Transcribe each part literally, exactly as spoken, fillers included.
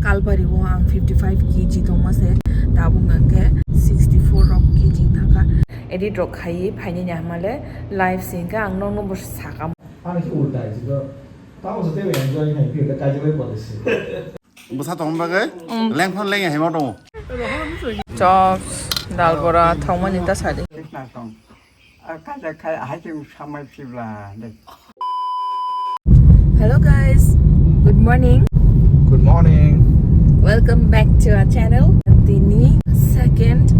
Kalbari o ang fifty five K G tongma se, tabuk hwnkhe sixty four rok K G thangkha. Edit rok khaiwi phainani hamale live se hwnkhe ang nokno bo sakha. Ani se ulta se to, tamo se tebe enjoy khai phi ta kaje bai policy. Bwsa tongma bagwi lengphang lengya hima tongo. Chops, dal bora thangmani ta sadi. Kaja khai hai chwng samai phibla de. Hello guys, good morning. Good morning. Welcome back to our channel. Tini second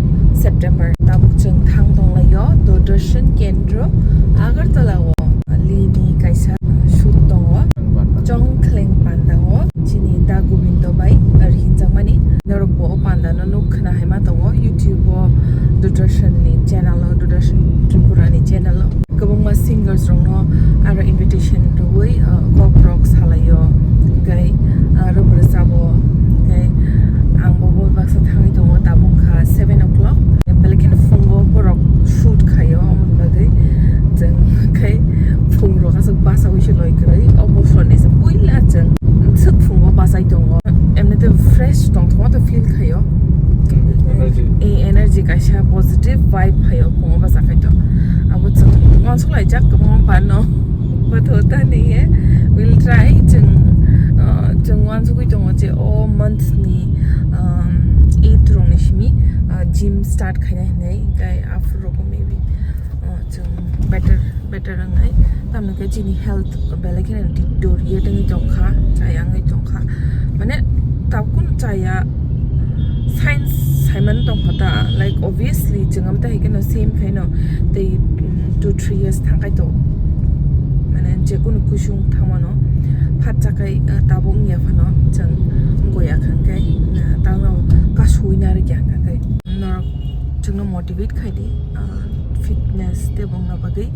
September. Tabuk chwng thang tonglaio Doordarshan Kendra Agartala o. Lini kaisa shoot tongo. Chongkhleng panda o. Chini Da Gobindo bai, ar hinjakmani. Norok bo o panda no nuk khna hai ma tongo. YouTube o Doordarshan ni channel o, Doordarshan Tripura ni channel o. Kwbangma singers rokno aro invitation rwui, uh, kok rok salaio, tei, uh, aro bwrwsabo, tei ang bo bo baksa thangwi tongo, tabuk wngkha seven o'clock. Belai kheno phungo borok shoot khaio, aboni bagwi chwng khai phung rok aswk bachaui se loi kwrwi, o bosor ni se puila chwng swk phungo bachai tongo, emni tei fresh tongthokma tei feel khaio. Hmm, energy. Eh, energy kaisa positive vibe phaio phungo bacha khai to. Abo chwng uansuk laijak kwbangma bano. But hota nahi hai, we'll try. Chwng, uh, chwng uansugui tongo je o month ni, um, eight rok ni simi, uh, gym start khaina hinwi, tei after rok maybe, uh, chwng better, better wngnai. Tamni khe chini health belai kheno doriye tongwi tongkha, chaya wngwi tongkha. Mane, tabukno chaya science saimano tongkha ta, like, obviously, chwng amtwi hai kheno same khaino tei, mm, two, three years thangkhai to, mane, jekunu kusung thangmano, phat chakhai, uh, tabuk wngya phano, chwng goya kha khe, uh, tangno kasui narwkya kha khe. Norok chwngno motivate khai di, ah, fitness tei bongna bagwi,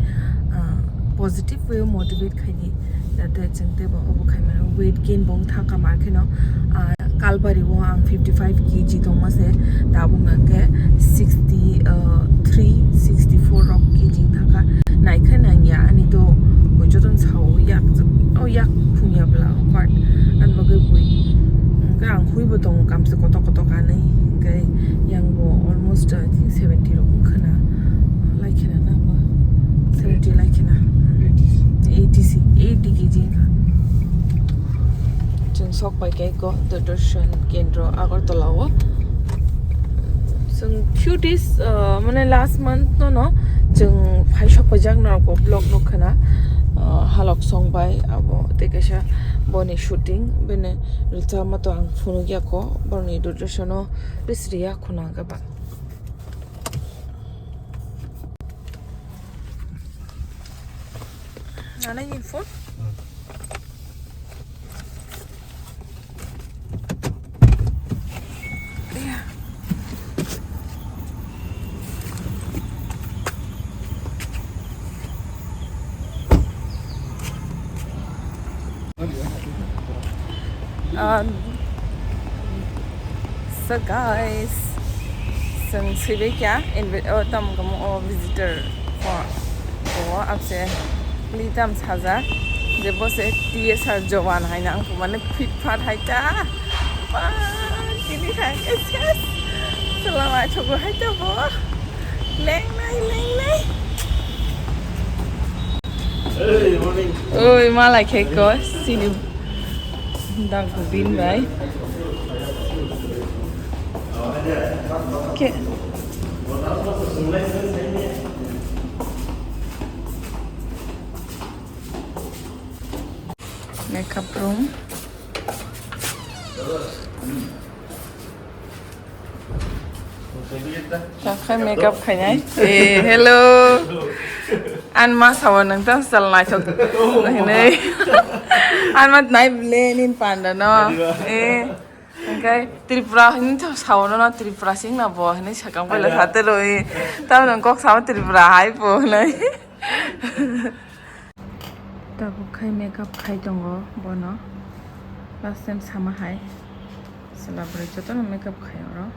ah, positive way o motivate khai di, jate chwng tei bo obo khai mano. Weight gain bo wng thangkha mar kheno, ah, Kalbari o ang fifty five K G tongma se, tabuk hwnkhe sixty three, sixty four rok K G wng thangkha. Naikha nangya ani to bui jotono sao yak, o yak phungya bwla, but ani bagwi bui hwnkhe ang hui bo tongo kamsa kotor kotor kanwi, hwnkhe yang bo almost, I think, seventy rok wngkha na, lai khena na ba seventy lai khena, eighty, eighty K G wngkha. Chwng sok pai khe go Doordarshan Kendra Agartala o. Chwng few days, uh, mane last month no no chwng phai sok paijak norok bo vlog nuk khana, uh, halok song bai abo tei kaisa boni shooting bini rwchapma to ang phunuk ya kho boroni Doordarshan o risri ya khuna hwnkhe ba. Nana ni phone? Um, so guys, chwng swibai kha, invi-, o, tamo kamo o visitor o, o, abse li tam sajak, je bo se T S R jowan hai na, ang mane fit fat hai ta, ba, tini hai ke ses, salam ai thogo hai ta bo, leng nai, leng nai. Oi, malai khe ko, sini. Da Gobin bai. Ke. Makeup room. Sakhai makeup khainai. Eh, hello. An ma sawa nang ta sal naithok. Hinai. An ma nai ble nin panda no. Eh. Hingkai Tripura hin sawa no Tripura sing na bo hinai sakang pala sate roi. Tam nang kok sawa Tripura hai bo hinai. Tabuk khai makeup khai tongo bono. Last time sama hai. Chwla bwrwi jotono makeup khai oro.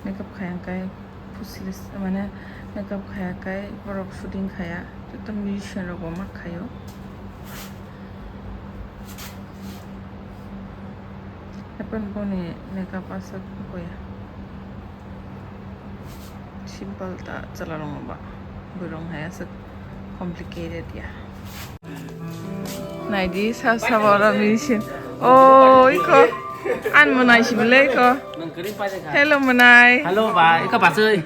Makeup khai hwnkhe fusilist mane makeup khaya khe borok shooting khaya. Joto musician rok bo ma khaio. Happen boni makeup aswk goya. Simple ta chwla rok ba. Bwrwng hai aswk complicated ya. Naidi sa sa bora mission. Oh, iko. An mwnai si bile iko. Hello mwnai. Hello ba, iko basui.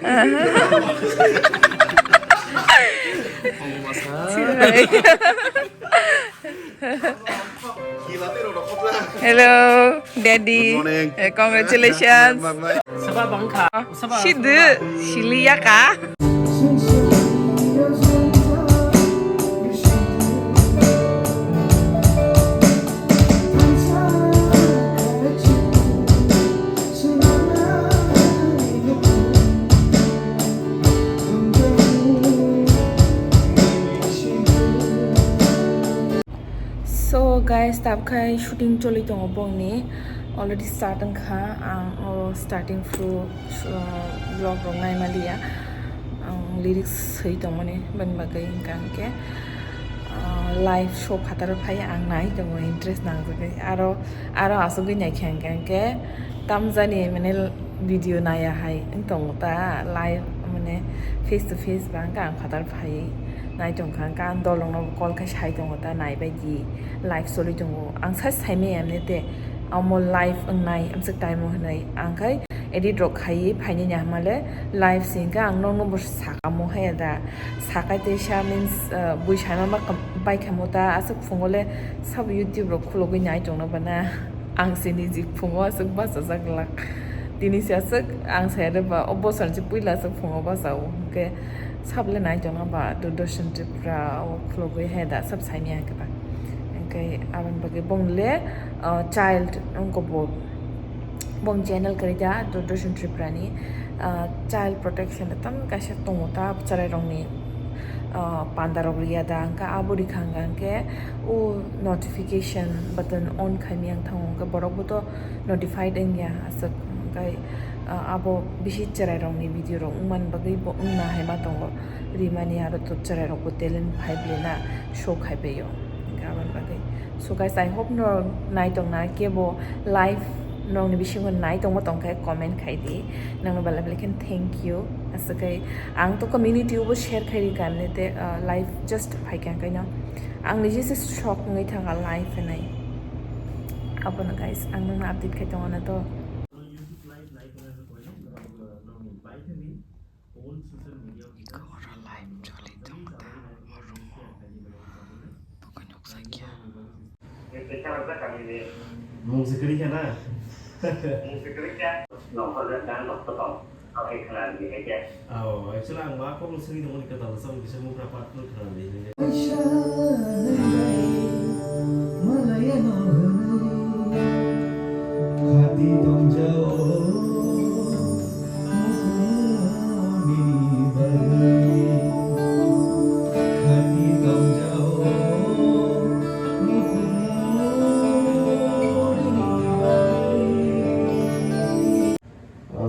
Hello, Daddy. Good morning. Eh, congratulations. Bye bye. Saba bangkha. Saba. Sidu, siliya ka. So guys, tabkhai shooting choli tongo bongni, already start wngkha. Ang o starting through, uh, vlog rok naimaliya. Ang lyrics swi tongmani bani bagwi hwnkha hwnkhe, uh, live show phataro phai ang nai tongo, interest nangjagwi. Aro, aro asugwi naikha hwnkha hwnkhe tamjani mane video naiya hai wng tongo ta, live mane face to face ba hwnkha ang phatar phai nai tongkha, hwnkha ang dolongno call khai sai tongo ta, nai bai di live choli tongo. Ang sai saimaya mane te amo live wngnai amswk time o hwnwi ang khai edit rok khaiwi phainani hamale live se hwnkha ang nokno bo sakamo haya da, sakai teisa means, uh, bui saima ma baikha mo ta aswk phungo le sabo YouTube rok khulogwi nai tongno bana. Ang se niji phungo aswk bachajak glak. Tini se aswk ang saya de ba, o bosor je puila aswk phungo bachao. Hwnkhe sable nai tongna ba Doordarshan Tripura o khulogwi he da sab saini hwnkhe ba. Hwnkhe aboni bagwi bong le, uh, child wngkha bo. Bong channel kwrwi da Doordarshan Tripura ni, uh, child protection tam kaisa tongo ta chwrai rokni, uh, panda rok riya da hwnkhe abo rikha hwnkhe o notification button on khaimya wng thango, hwnkhe borok bo to notified wngya aswk, hwnkhe, ah, abo bisi chwrairokni video rok wngmani bagwi bo wngna hai ma tongo, rimani aro to chwrairokbo talent phai bwlwi na show khai paio, hwnkhe aboni bagwi. So guys, I hope norok nai tongna kebo live norokni bisingo nai tongma tongkhe comment khai di, nangno belai belai khe thank you. Aswk khai ang to community o bo share khai rikha, amne te, ah, live just phaikha hwnkhe no. Ang niji se shock wngwi thangkha live hinwi. Abono guys, ang nokno update khai tongo na to. Oro live choli tongo ta, oro. Buko nukjakya. Mung se kwrwi kha na? Mung se kwrwi kha. Nongkhor jang nokho tong. Aw, actually, ang ma kokno swngwi tongmani kwtal sa, ang kisa mukra part no khna di.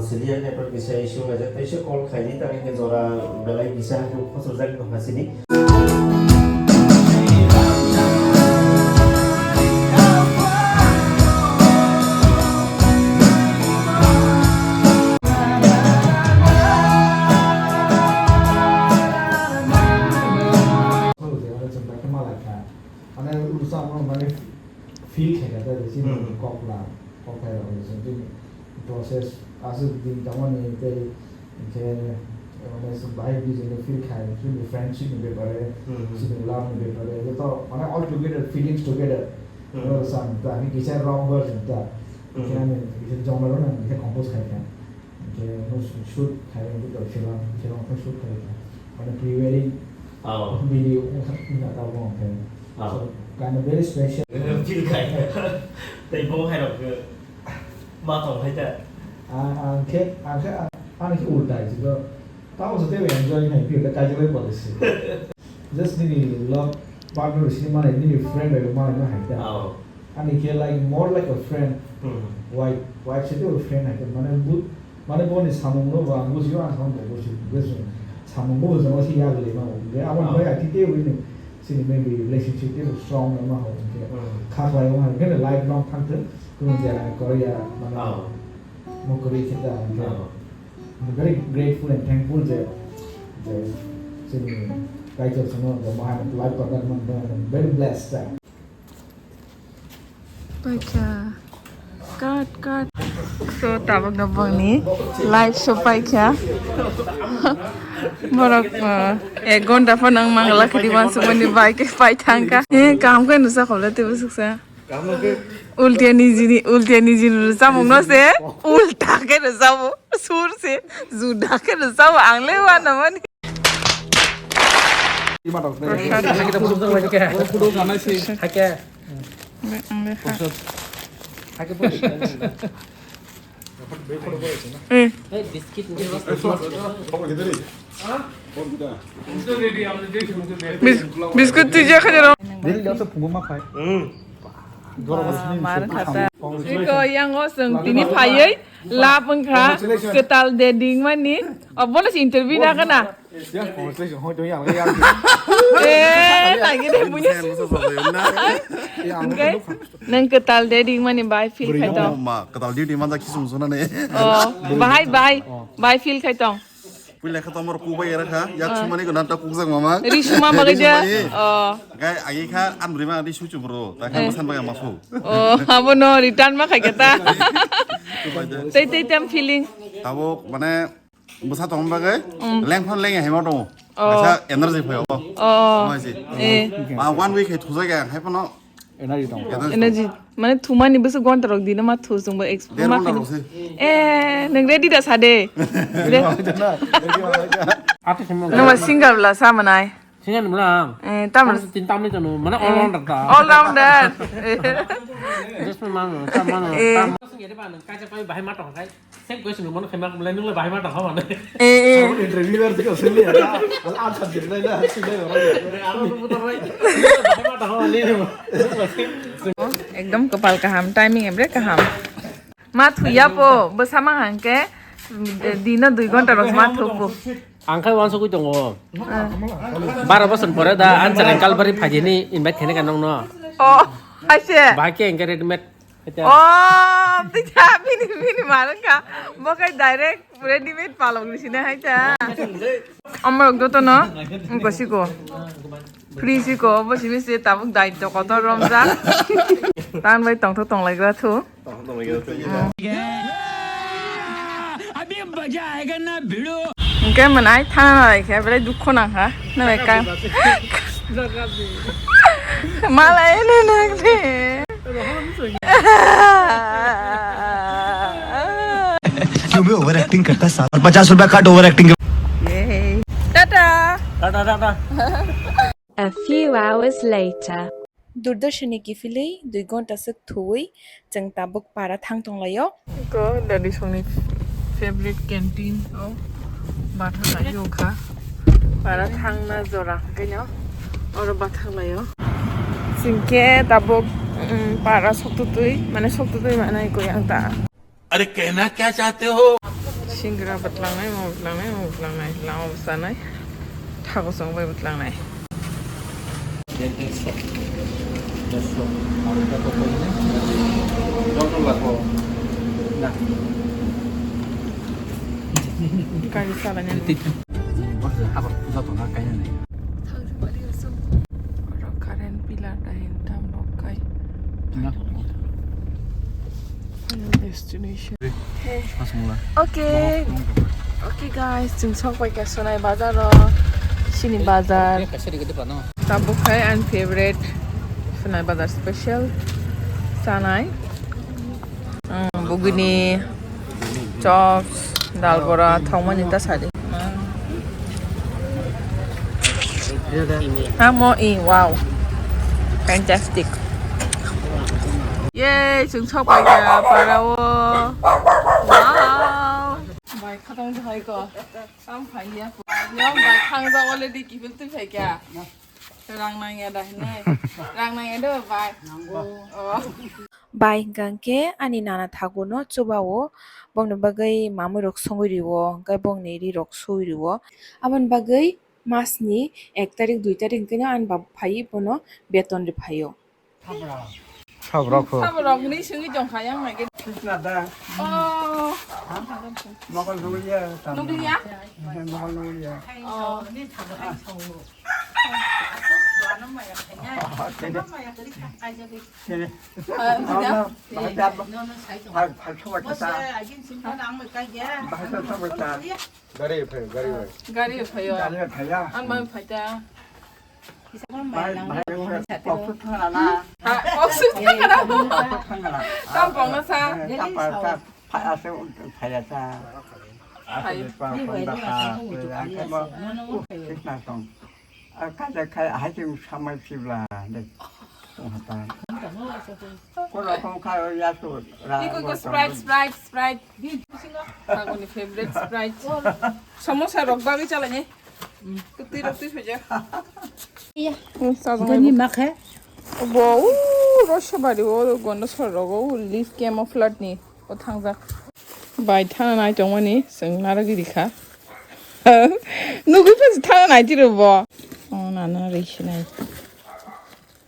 Sidi ang network kisa issue wngkha, teisa call khaidi, tamo hwnkhe jora belai kisa hwnkhe khosojak wngkha sidi. Mane usa mo mane feel khaikha ta, chini Hmm. Kok la, kok khai rok ni chini process aswk din tongmani tei hwnkhe, mane chwng bahai bijing no feel khai, chini friendship ni bepare, Hmm. chini love ni bepare, joto mane all together, feelings together. Hmm. Ano sam ta, ani kisa wrong version ta. Hmm. Kisa ani kisa genre no kisa compose khai kha. Hwnkhe no shoot khai, hwnkhe to film, film khe shoot khai kha. Mane pre-wedding Oh. video wngkha, wngkha tabuk hwnkhe. Oh. So, kind of very special. Feel khai. Tei bo hai rok khe ma tong hai ta. Ang, ang khe, ang khe, ang, ang khe ulta hai, jikho tamo se tei enjoy khai, phi khe kaijak lai pore se. Just nini love partner sini mane, nini friend bai mane ma hai ta. Oh. Ani khe like more like a friend. Hmm. Wife, wife se tei friend hai ta. Mane bu-, mane boni samung no bo ang bujio, ang samung bo bujio. Bujio. Samung bo bujio, si yag le ma bo. Ge abo Oh. Bai ati tei wi ni sini maybe relationship tei strong ma ho. Ge Hmm. Kha khlai ma, ge life long thang thung. Kunu jaya Korea, mane, Oh. Mokori kita, Oh. I'm very grateful and thankful je, je chini Kaitor chwngno je mohai life partner man, I'm very blessed. Paikha. Cut, cut. So, tabuk no bangni live show paikha. Borok, uh, ek ghonta phano wng mangala khidi wansukmani bai khe pai thangkha. Eh, kaham khe nusa khobla tei bwswksa. Ultia nijini, ultia nijini rwchapmung no se, ulta khe rwchapmung, sur se, juda khe rwchapmung, ang le wanamani. Prasad. Ang le ha. Eh. Bis-, biscuit twi je khajar. Mar khata. Iko yang o song tini phaiwi lab wngkha kwtal de ding mani. Obono se interview na kana. Eh, lagi de punya. Nang kwtal de ding mani bai feel khai tong. Ma, kwtal de ding mani kisum sona ne. Oh, bai, bai, bai feel khai tong. Puila kha tomor kuk bai era kha, yak sumani gana ta kuk jak mama. Ri suma bagwi de. Oh. Gai agi kha an bri ma ri su chum ro, ta kha masan bagwi ma su. Oh, abo no return ma khai kata. Tei tei tem feeling. Abo mane bwsa tong bagwi leng phon leng hai ma dong. Oh. Kaisa energy phaio. Oh. Mai si. Eh. Ma one week hai thujak ya, hai phano Energy tong. Energy. Mane thumani bwswk gonta rok dino ma thu chwngbo exp-, Der ma gonta khaini. Rok se. Eh, nang ready da sa de. Ati sima. Numa singer bla sa manai. Singer bla. Eh, tam. Tin tam ni tano, mane all rounder ta. All rounder. Just me mano, sa mano. Eh. Tam. Sing ere ba nang kaja kami bahai ma tong kai. Same question, mano khe ma khe belai nung le bahai ma tong hama ne. Eh, eh. Interviewer dikha sini ya. Al answer dikha na sini ya. Bahai ma tong hama ne. Ekdom kwpal kaham, timing ebre kaham. Ma thuya po, bwsa ma hangke, dino dui ghonta rok ma thupo. Ang khai wansugwi tongo. Baro bosor pore da answer kalbari phajini invite khaina ka nongno. Oh, haise. Bahai khe engke readymade. Oh, tei ta bini, bini manang kha. Bo khai direct readymade palok ni sini hai ta. Amrok joto no gosiko. Free siko, bo simi se tabuk daityo kotor romjak. Tan bai tongthok tonglaigra thu. Hingke mwnai thana nai khe belai dukho nang kha. Nai kang. Malai ne nang de. क्यों बे over acting करता है साला? पचास रुपए काट over acting के। Yay. Tata. Tata, tata. A few hours later. Doordarshan ni kiphilwi dui ghonta swk thuwi chwng tabuk para thang tonglaio. Eko Daddy songni favorite canteen o bathang lai o kha. Para thangna jora hwnkhe no oro bathang lai o. Chwng khe tabuk, um, para soktutwi, mane soktutwi mane koi ang ta. अरे कहना क्या चाहते हो? Singra bwtlangnai, mo bwtlangnai, mo bwtlangnai, lama bwchanai, thago chwng bai bwtlangnai. Gari salani. Oro current pillar dahin tam rok kai. Final destination. Hey. Okay. Okay guys, chwng sok pai kha Sonai bazar o. Sini bazar. Tabuk khai ani favorite Sonai bazar special chanai. Ang bugini, chops, dal bora, thongmani ta sadi. Ha mo i, wow. Fantastic. Yay, chwng sok pai kha para o. Wow. Bai khatang thai ko. Tam phai ya. Yo bai khang ja already kiphil twi phai kha. Rang nangya da hinwi. Rang nangya do bai. Nango. Oh. Bai hwnkha hwnkhe ani nana thago no chuba o, bongni bagwi mamwi rok songwi rio, hwnkhe bongni ri rok sui rio. Aboni bagwi mas ni ek tarik dui tarik hwnkhe no ani baba phai bono beton ri phaio. Sabrok ho. Sabrok ni singwi jong kha yang nai ke. Krishna da. Oh. Mokol nugya. Nugya? Mokol nugya. Oh. Sini. Ah, bahai da. Phal, phal suwa kata. Bahai suwa kata. Gari phai, gari phai. Gari phai yo. Gari phai ya. An mai phai ta. Bahai, bahai, bahai, kok su thang na. Ha, kok su thang na. Kok su thang na. Tam pong na sa. Tam pong sa. Phai ase, phai ase. Ase pa pong da pa. Ang ka mo. Krishna song. Kaja khai hai chwng samai sibla de. Tong hata. Koro kong khai ya su ra. Iko ko Sprite, Sprite, Sprite. Agoni favorite Sprite. Samosa rok bagwi chalani. Kwtwi rok twi sojak. Iya. Gani makhe. Bo u roshabari o gondo sorogo u leaf camouflage ni. O thangjak. Bai thana nai tongmani chwng narwgwi rikha. Nugwi phaisi thana nai tiro bo. O nana rikhinai.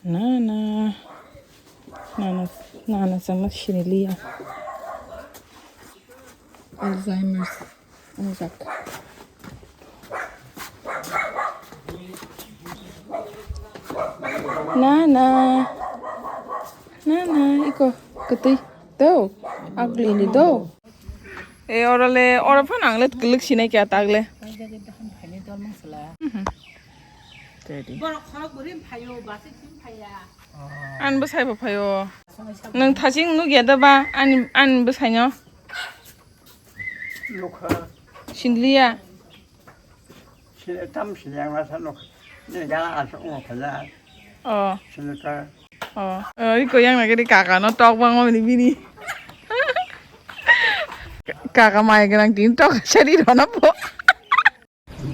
Nana. Nana, nana chama siniliya. Alzheimer's. Wngjak. Nana. Nana, iko kwtwi do. Ugly ni do. E, oro le, oro phano ang le kwlwk sinai kya tag le. Mhm. Tedi. Borok khorok bwrwi phaio, bwsai phaiya. Ani bwsai bo phaio. Nwng thaching nukya da ba ani, ani bwsaino? Nukha. Sinliya. Sini tam sini ang rasa nuk. Ni gana asuk nuk khaja. Oh. Sini ka. Oh. Oh, iko yang nagari kaka no tok bang mani bini. Kaka mai ganang tin tok sari rona po.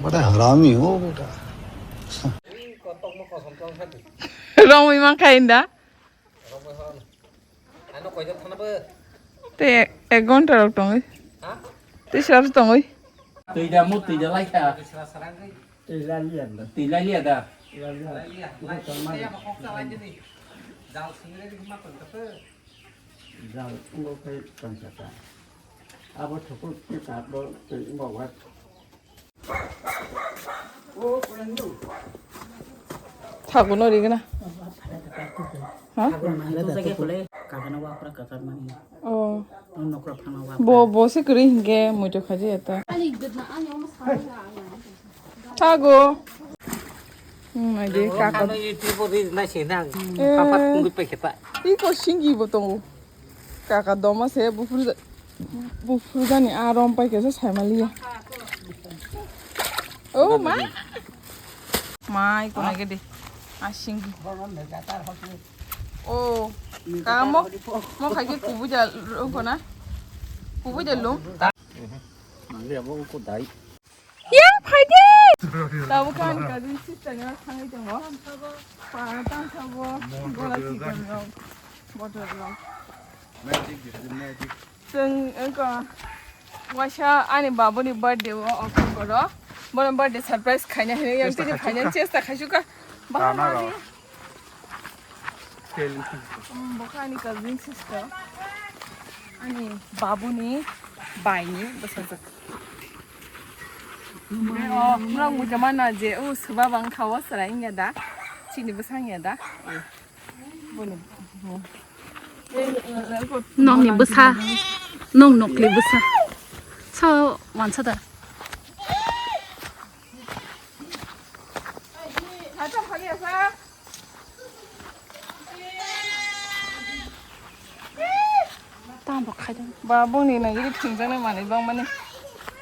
बड़ा हरामी हो बेटा। Romwi mankha inda. Ano koijon thana bo? Te ek ghonta rok tongwi. Ha? Te sra tongwi. Twi da mu twi da lai kha. Twi lai liya da. Twi lai liya da. Lai liya. Lai liya. Twi lai liya. Kok sa lai jani. Jal singre di ma tong ka pe. Jal ngo pe tong ka ta. Abo thukul ki ta bo twi ngo wa. Thago no rigna. Ha? Oh. Bo, bo se kwrwi hinkhe muitu khaji eta. Thago. Hmm, ai de kaka. Ano YouTube reels nai se nang. Eh. Kapat kungwi pai khe ta. Iko singi bo tongo. Kaka doma se bufru ja-, bufru jani a rom pai kesa saimaliya. Oh ma. Mai kona gede. Asing. Oh. Kaka mo, mo khai ke kubu ja lung kona. Kubu ja lung. Nang dia mo ko dai. Ya, phaidi! Tabuk ani cousin sister ni thangwi tongo. Pa tang sabo, gola chicken rok, bottle rok. Magic, this is magic. Chwng wngkha waisa ani babuni birthday o October o. Bono birthday surprise khaina hinwi yang tini phainani chesta khaisukha. Bahai mani. Bokha ani cousin sister. Ani babuni baini bwsajwk. O, norok muchama na je, o, swba bang kha o, chwrai wngya da? Chini bwsa wngya da? Bono. Nokni bwsa, nok nokni bwsa. Sao wansa da? Tamo khaidang. Ba bongni nangiri thwngjaknai manwi bangmani.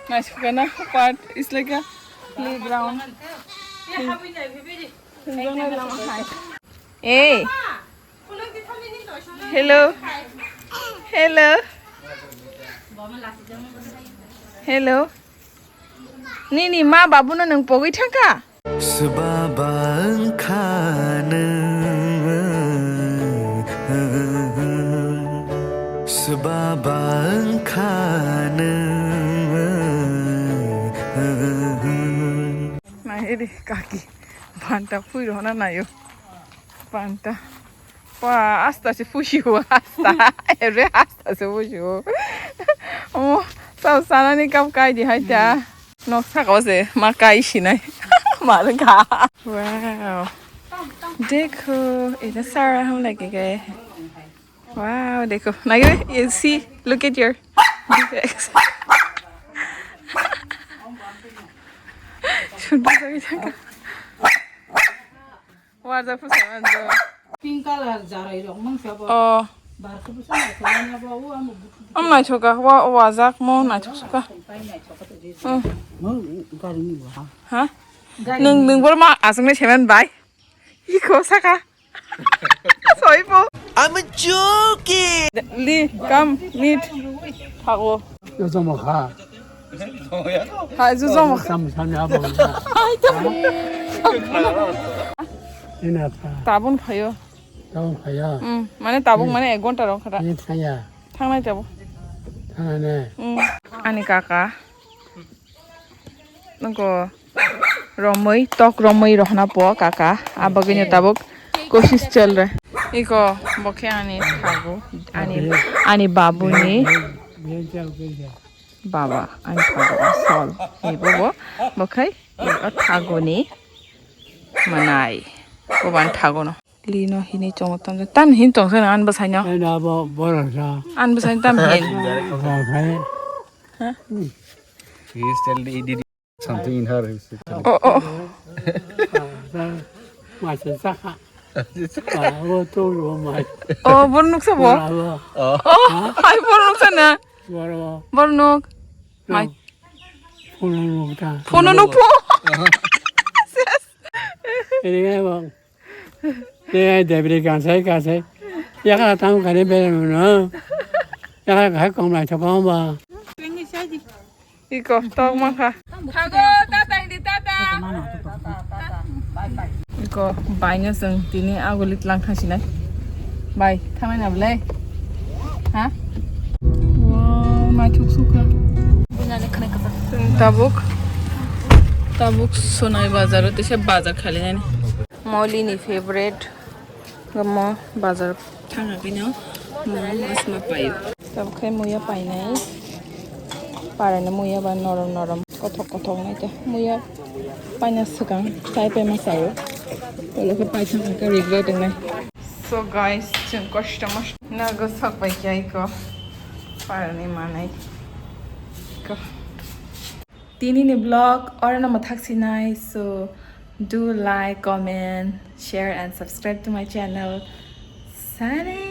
Naisukha na part is like a playground. Thwngjaknai lama hai. Hey. Hello. Hello. Hello. Nini ma babuno nwng pogwi thangkha? Swbaba wngkha nwng, swbaba wngkha nwng. Nai ri kaki, banta phui rwna naio. Banta. Wa, asta se pusi o, asta. Ere asta se pusi o. Omo, sa sanani kam kai di hai ta. Nok saka o se ma kai sinai. Mar ga. Wow. Dekho, ita sara hum lagega hai. Wow, dekho. Nagire, you see, look at your. Shundu sari thaka. Warza pusa manjo. Pink color jarai rok mang sabo. Oh. Bar ko pusa na ko na bo o amo buku. Am nai thoka, wa, wajak mo nai thok suka. Pai nai thoka to je. Hmm. Mo gari ni bo ha. Ha? Gari. Nung, nung bor ma asung ne semen bai. Iko saka. Soipo. I'm a joking. Li, come, meet. Thago. Yo, jomo kha. Hai, ju jomo kha. Sam, sam, ya, bo. Hai, to. Ina ta. Tabun phayo. Tabun phaya. Hmm, mane tabuk, hmm, mane ek ghonta rok khata. Ni thaya. Thangnai tabuk. Thangnai ne. Hmm. Ani kaka. Noko romwi, tok romwi rohna po kaka. Abagwino tabuk kosis chal re. Iko bokhe ani thago, ani, ani babuni baba, ani thago asol. Ibo bo, bokhai, ibo thagoni manai. Boban thagono. Lino hini chongo tamjak. Tam hin tongsa na an bwsaino? Ena bo borok sa. An bwsaino tam hin? Borok sa. Ha? He is tell the idiot something in her. Oh, oh. Masa saka. Abo to ro mai. Oh, bor nuksa bo? Abo. Oh, hai bor nuksa na? Bor. Bor nuk. Mai. Phone nuk ta. Phone nuk po. Ini kan bang. Te debri kansai kansai. Yaka tang kare bere no. Yaka kai kong lai thok kong ba. Iko tok ma kha. Thago tata hindi tata. Iko bai no sung tini aguli tlang khasinai. Bai thangnai na bole. Ha? Wow, naithok sukha. Tabuk. Tabuk sonai bazar o tisa bazar khali nani. Moli ni favorite. Gamo bazar thang agino mo mas ma payo. Tabuk khe muya painai. Parani muya ba norom norom, kothok kothok nai ta. Muya paina swkang chai pai ma sayo. Tolo khe pai thang khe regret wngnai. So guys, chwng kosto mosto nago sok bai khe aiko parani manai ko. Tini ni vlog oro no mwthak sinai, so do like, comment, share and subscribe to my channel. Sare.